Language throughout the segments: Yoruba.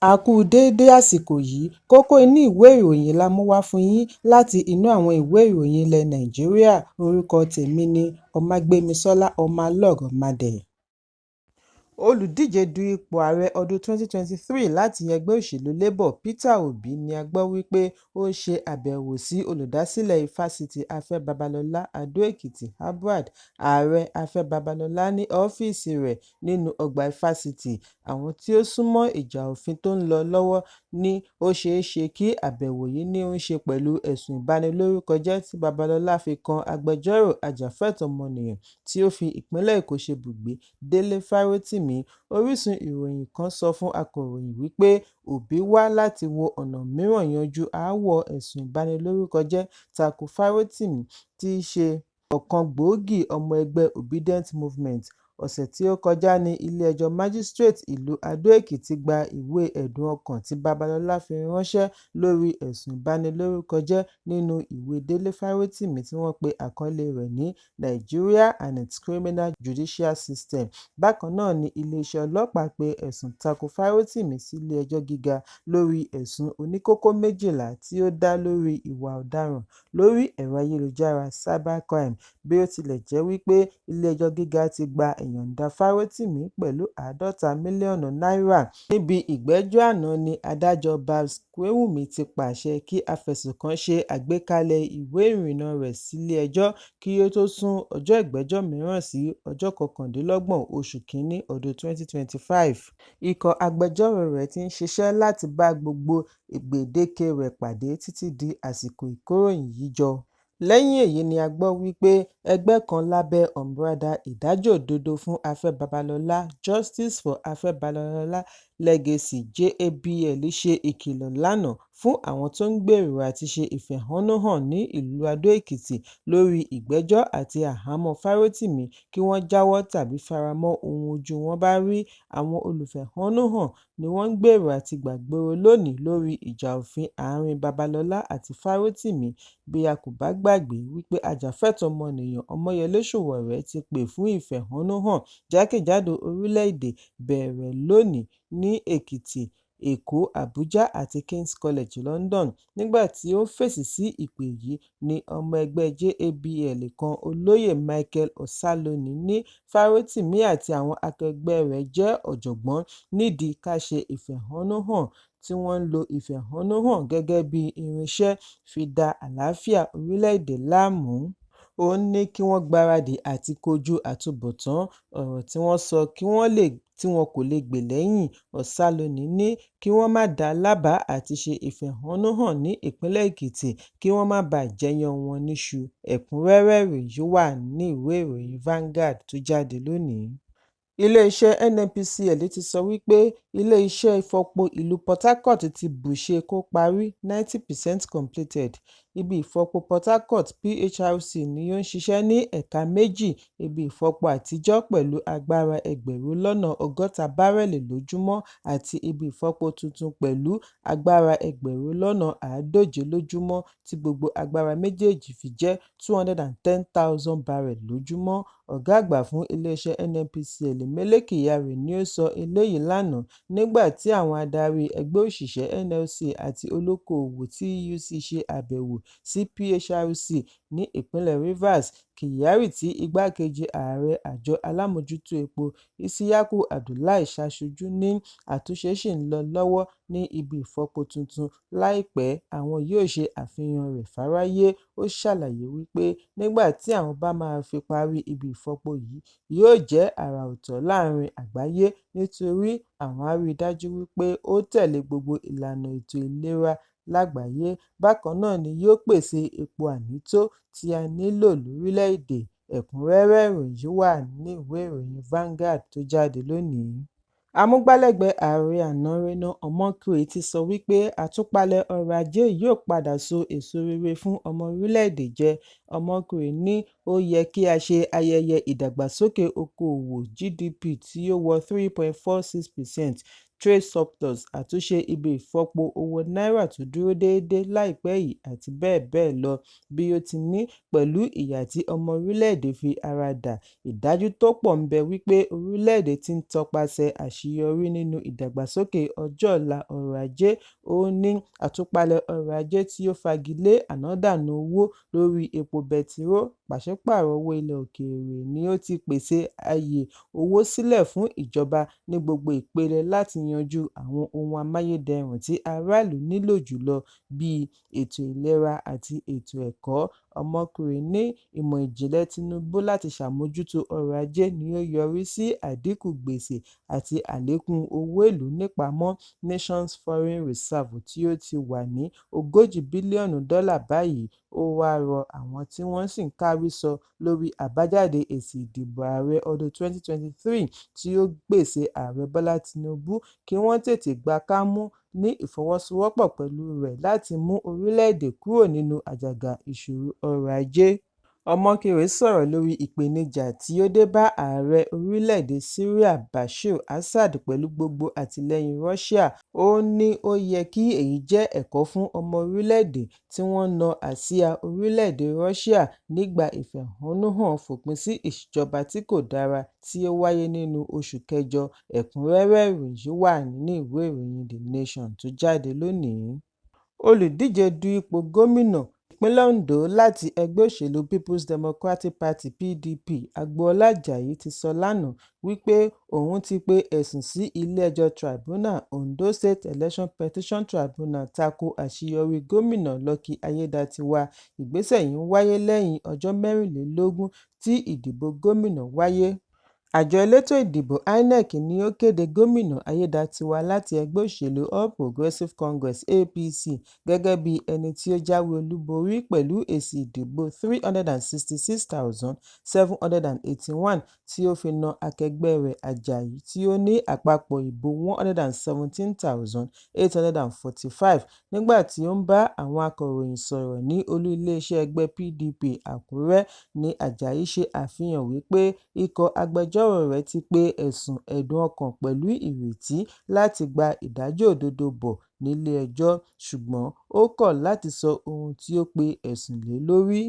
A kú déédé àsìkò yìí. Kókó inú ìwé ìròyìn la mú wá fún yín láti inú àwọn ìwé ìròyìn ilẹ̀ Nàìjíríà. Orúkọ tèmi ni Ọmágbémisọ́lá Ọmọlọ́rọ̀mádé. Olùdíje du ipò ààrẹ ọdún 2023 láti ẹgbẹ́ òṣèlú Labour, Peter Obi ni a gbọ́ wípé ó ṣe àbẹ̀wò sí olùdásílẹ̀ Ifásitì Afẹ́ Babalọlá, Adó-Èkìtì, ABUAD, Ààrẹ Afẹ́ Babalọlá ní ọ́fíìsì rẹ̀ nínú ọgbà ifásitì. Àwọn tí ó súnmọ́ ìjà òfin tó ń lọ lọ́wọ́ ní ó ṣeéṣe kí àbẹ̀wò yìí ní í ṣe pẹ̀lú ẹ̀sùn ìbanilórúkọjẹ́ tí Babalọlá fi kan agbẹjọ́rò ajàfẹ́tọ̀ọ́ ọmọnìyàn tí ó fi ìpínlẹ̀ Èkó ṣe ibùgbé, Délé Fárótìmí. Orísun ìròyìn kan sọ fún akọ̀ròyìn wípé Òbí wá láti wá ọ̀nà mìíràn yanjú aáwọ̀ ẹ̀sùn ìbanilórúkọjẹ́ tako Fárótìmí tí í ṣe ọ̀kan gbòógì ọmọ ẹgbẹ́ Obidient Movement. Ọ̀sẹ̀ tí ó kọjá ní ilé-ẹjọ́ Májísíréètì ìlú Adó-Èkìtì gba ìwé ẹ̀dùn ọkàn tí Babalọlá fi ránṣẹ́ lórí ẹ̀sùn ìbanilórúkọjẹ́ nínú ìwé Délé Fárótìmí tí wọ́n pe àkọlé rẹ̀ ní "Nigeria and its Criminal Judicial System". Bákan náà ni iléeṣẹ́ ọlọ́pàá pe ẹ̀sùn tako Fárótìmí sílé-ẹjọ́ gíga lórí ẹ̀sùn oníkókó 12 tí ó dá lórí ìwà ọ̀daràn lórí ẹ̀rọ ayélujára "cybercrime", bí ó tilẹ̀ jẹ́ wípé ilé-ẹjọ́ gíga ti gba ìyọ̀ǹda Fárótìmí pẹ̀lú 50 mílíọ̀nù náírà. Níbi ìgbẹ́jọ́ àná ni adájọ́ Babs Kuewumi ti pàṣẹ kí afẹ̀sùnkàn ṣe àgbékalẹ̀ ìwé ìrìnnà rẹ̀ sílé-ẹjọ́ kí ó tó sún ọjọ́ ìgbẹ́jọ́ mìíràn sí ọjọ́ 29 oṣù kìíní ọdún 2025. Ikọ̀ agbẹjọ́rò rẹ̀ ti ń ṣiṣẹ́ láti bá gbogbo gbèdéke rẹ̀ pàdé títí di àsìkò ìkóròyìn yìí jọ. Lẹ́yìn èyí ni a gbọ́ wípé ẹgbẹ́ kan lábẹ́ àbùradà Ìdájọ́ Òdodo fún Afẹ́ Babalọlá (Justice for Afe Babalola Legacy, JABL) ṣe ìkìlọ̀ lánàá fún àwọn tó ń gbèrò àti ṣe ìfẹ̀hónúhàn ní ìlú Adó-Èkìtì lórí ìgbẹ́jọ́ àti àhámọ́ Fárótìmí kí wọ́n jáwọ́ tàbí faramọ́ ohun ojú wọn bá rí. Àwọn olùfẹ̀hónúhàn ní wọ́n ń gbèrò àti gbàgboro lónìí lórí ìjà òfin àárín Babalọlá àti Fárótìmí. Bí a kò bá gbàgbé wípé ajàfẹ́tọ̀ọ́ ọmọnìyàn Ọmọyẹlé Sowore ti pè fún ìfẹ̀hónúhàn jákèjádò orílẹ̀-èdè bẹ̀rẹ̀ lónìí ní Èkìtì, Èkó, Àbújá àti King's College London. Nígbà tí ó ń fèsì sí ìpè yìí ní ọmọ ẹgbẹ́ JABL kan, Olóyè Michael Òsálónì ní Fárótìmí àti àwọn akẹgbẹ́ rẹ̀ jẹ́ ọ̀jọ̀gbọ́n nídìí ká ṣe ìfẹ̀hónúhàn tí wọ́n ń lo ìfẹ̀hónúhàn gẹ́gẹ́ bí irinṣẹ́ fi da àlàáfíà orílẹ̀-èdè láàmú. Ó ní kí wọ́n gbáradì àti kojú àtúbọ̀tán ọ̀rọ̀ tí wọ́n sọ tí wọn kò lè gbè lẹ́yìn. Òsálónì ní kí wọ́n má dá lábàá àti ṣe ìfẹ̀hónúhàn ní ìpínlẹ̀ Èkìtì kí wọ́n má baà jẹyán wọn níṣu. Ẹ̀kúnrẹ́rẹ́ ìròyìn wà ní ìwé ìròyìn Vanguard tó jáde lónìí. Iléeṣẹ́ NNPCL ti sọ wípé ilé-iṣẹ́ ìfọpo ìlú Port Harcourt ti bùṣe kó parí (90% completed). Ibi ìfọpo Port Harcourt PHRC ni ó ń ṣiṣẹ́ ní ẹ̀ka méjì: ibi ìfọpo àtijọ́ pẹ̀lú agbára 60,000 bárẹ́ẹ̀lì lójúmọ́ àti ibi ìfọpo tuntun pẹ̀lú agbára 700,000 lójúmọ́ tí gbogbo agbára méjèèjì fi jẹ́ 210,000 barrel lójúmọ́. Ọ̀gá àgbà fún iléeṣẹ́ NNPCL Mele Kyari ni ó sọ eléyìí lánàá nígbà tí àwọn adarí ẹgbẹ́ òṣìṣẹ́ NLC àti olókoòwò TUC ṣe àbẹ̀wò sí PHRC ní ìpínlẹ̀ Rivers. Kyari, tí igbákejì ààrẹ àjọ alámòójútó epo Issiaku Abdullahi ṣaṣojú, ní àtúnṣe ṣì ń lọ lọ́wọ́ ní ibi ìfọpo tuntun, láìpẹ́ àwọn yóò ṣe àfihàn rẹ̀ fáráyé. Ó ṣàlàyé wípé nígbà tí àwọn bá máa fi parí ibi ìfọpo yìí yóò jẹ́ àrà ọ̀tọ̀ láàrin àgbáyé nítorí àwọn á rí i dájú wípé ó tẹ̀lé gbogbo ìlànà ètò ìlera lágbàáyé. Bákan náà ni yóò pèsè epo ànító tí a nílò lórílẹ̀-èdè. Ẹ̀kúnrẹ́rẹ́ ìròyìn wà ní ìwé ìròyìn Vanguard tó jáde lónìí. Amúgbálẹ́gbẹ̀ẹ́ ààrẹ àná Reno Omokri ti sọ wípé àtúpalẹ̀ ọrọ̀ ajé yóò padà so èso rere fún ọmọ orílẹ̀-èdè jẹ. Omokri ní ó yẹ kí a ṣe ayẹyẹ ìdàgbàsókè okòwò GDP tí ó wọ 3.46% Trade surplus, àtúnṣe ibi ìfọpo owó náírà tó dúró déédé láìpẹ́ yìí àti bẹ́ẹ̀ bẹ́ẹ̀ lọ. Bí ó ti ní pẹ̀lú ìyà tí ọmọ orílẹ̀-èdè fi ara dà, ìdájú tó pọ̀ ń bẹ wípé orílẹ̀-èdè ti ń tọpasẹ̀ àṣeyọrí nínú ìdàgbàsókè ọjọ́ ọ̀la ọrọ̀ ajé. Ó ní àtúpalẹ̀ ọrọ̀ ajé tí ó fagilé ànádànù owó lórí epo bẹtiró, pàṣípààrọ̀ owó ilẹ̀ òkèèrè ni ó ti pèsè àyè owó sílẹ̀ fún ìjọba ní gbogbo ìpele láti yanjú àwọn ohun amáyédẹrùn tí ará ìlú nílò jùlọ bíi ètò ìlera àti ètò ẹ̀kọ́. Omokri ní ìmọ̀ ìjìnlẹ̀ Tinubu láti ṣàmójútó ọrọ̀ ajé ni ó yọrí sí àdínkù gbèsè àti àlékún owó ìlú nípamọ́ (Nation's Foreign Reserve tí ó ti wà ní $40 bílíọ̀nù báyìí). Ó wá rọ àwọn tí wọ́n sì ń káwísọ lórí àbájáde èsì ìdìbò ààrẹ ọdún 2023 tí ó gbè sí Ààrẹ Bọ́lá Tinubu kí wọ́n tètè gba kámú ní ìfọwọ́sowọ́pọ̀ pẹ̀lú rẹ̀ láti mú orílẹ̀-èdè kúrò nínú àjàgà ìṣòro ọrọ̀ ajé. Omokri sọ̀rọ̀ lórí ìpèníjà tí ó dé bá ààrẹ orílẹ̀-èdè Syria Bashir Assad pẹ̀lú gbogbo àtìlẹ́yìn Russia. Ó ní ó yẹ kí èyí jẹ́ ẹ̀kọ́ fún ọmọ orílẹ̀-èdè tí wọ́n na àsíá orílẹ̀-èdè Russia nígbà ìfẹ̀hónúhàn fòpin sí ìṣèjọba tí kò dára tí ó wáyé nínú oṣù kẹjọ. Ẹ̀kúnrẹ́rẹ́ ìròyìn yìí wà nínú ìwé ìròyìn The Nation tó jáde lónìí. Olùdíje du ipò gómìnà ìpínlẹ̀ Ondo láti ẹgbẹ́ òṣèlú People's Democratic Party (PDP), Agboola Ajayi ti sọ lánàá wípé òun ti pe ẹ̀sùn sí ilé-ẹjọ́ Tribunal Ondo State Election Petition Tribunal tako àṣeyọrí Gómìnà Lucky Aiyedatiwa. Ìgbésẹ̀ yìí ń wáyé lẹ́yìn ọjọ́ 24 tí ìdìbò gómìnà wáyé. Àjọ elétò ìdìbò INEC ni ó kéde Gómìnà Aiyedatiwa láti ẹgbẹ́ òṣèlú All Progressive Congress (APC) gẹ́gẹ́ bí ẹni tí ó jáwé olúborí pẹ̀lú èsì ìdìbò 366,781 tí ó fi na akẹgbẹ́ rẹ̀ Àjàyí tí ó ní àpapọ̀ ìbò 117,845. Nígbà tí ó ń bá àwọn akọ̀ròyìn sọ̀rọ̀ ní olú iléeṣẹ́ ẹgbẹ́ PDP, Àkúrẹ́, ní Àjàyí ṣe àfihàn wípé ikọ̀ agbẹjọ́rò rẹ̀ ti pe ẹ̀sùn ẹ̀dùn ọkàn pẹ̀lú ìrètí láti gba ìdájọ́ òdodo bọ̀ nílé ẹjọ́, ṣùgbọ́n ó kọ̀ láti sọ ohun tí ó pe ẹ̀sùn lé lórí.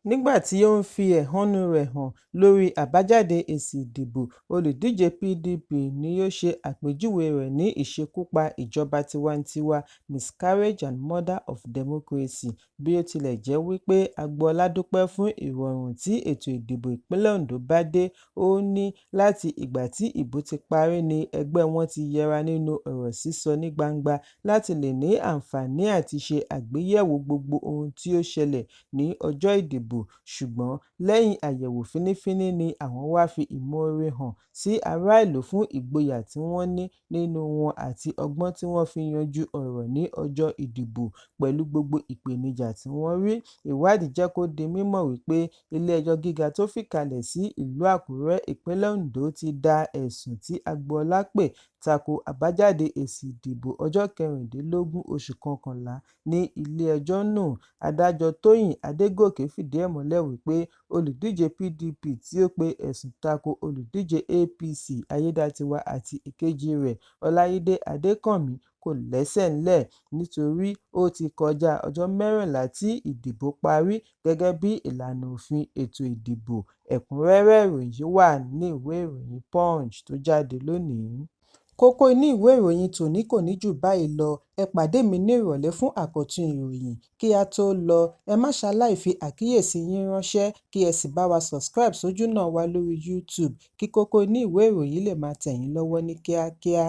Nígbà tí ó ń fi ẹ̀hónú rẹ̀ hàn lórí àbájáde èsì ìdìbò, olùdíje PDP ní ó ṣe àpèjúwe rẹ̀ ní ìṣekúpa ìjọba tiwantiwa (miscarriage and murder of democracy). Bí ó tilẹ̀ jẹ́ wípé Agboola dúpẹ́ fún ìrọ̀rùn tí ètò ìdìbò ìpínlẹ̀ Ondo bá dé, ó ní láti ìgbà tí ìbò ti parí ni ẹgbẹ́ wọn ti yẹra nínú ọ̀rọ̀ sísọ ní gbangba láti lè ní àǹfààní àti ṣe àgbéyẹ̀wò gbogbo ohun tí ó ṣẹlẹ̀ ní ọjọ́ ìdìbò, ṣùgbọ́n lẹ́yìn àyẹ̀wò fínnífínní ni àwọn wá fi ìmoore hàn sí ará ìlú fún ìgboyà tí wọ́n ní nínú wọn àti ọgbọ́n tí wọ́n fi yanjú ọ̀rọ̀ ní ọjọ́ ìdìbò pẹ̀lú gbogbo ìpèníjà tí wọ́n rí. Ìwádìí jẹ́ kó di mímọ̀ wípé ilé-ẹjọ́ gíga tó fìkàlẹ̀ sí ìlú Àkúrẹ́, ìpínlẹ̀ Ondo ti da ẹ̀sùn tí Agboola pè tako àbájáde èsì ìdìbò ọjọ́ 16 oṣù kọkànlá ní ilé-ẹjọ́ nù. Adájọ́ Tóyìn Adégòkè fìdí ẹ̀ múlẹ̀ wípé olùdíje PDP tí ó pe ẹ̀sùn tako olùdíje APC Aiyedatiwa àti èkejì rẹ̀ Ọláídé Adékànbí kò lẹ́sẹ̀ ńlẹ̀ nítorí ó ti kọjá ọjọ́ 14 tí ìdìbò parí gẹ́gẹ́ bí ìlànà òfin ètò ìdìbò. Ẹ̀kúnrẹ́rẹ́ ìròyìn yìí wà nínú ìwé ìròyìn Punch tó jáde lónìí. Kókó inú ìwé ìròyìn tòní kò ní jù báyìí lọ. Ẹ pàdé mi ní ìrọ̀lẹ́ fún àkọ́tún ìròyìn. Kí á tó lọ, ẹ má ṣaláì fi àkíyèsí yín ránṣẹ́ kí ẹ sì bá wa subscribe sójúnà wa lórí YouTube kí kókó inú ìwé ìròyìn lè máa tẹ̀ yín lọ́wọ́ ní kíákíá.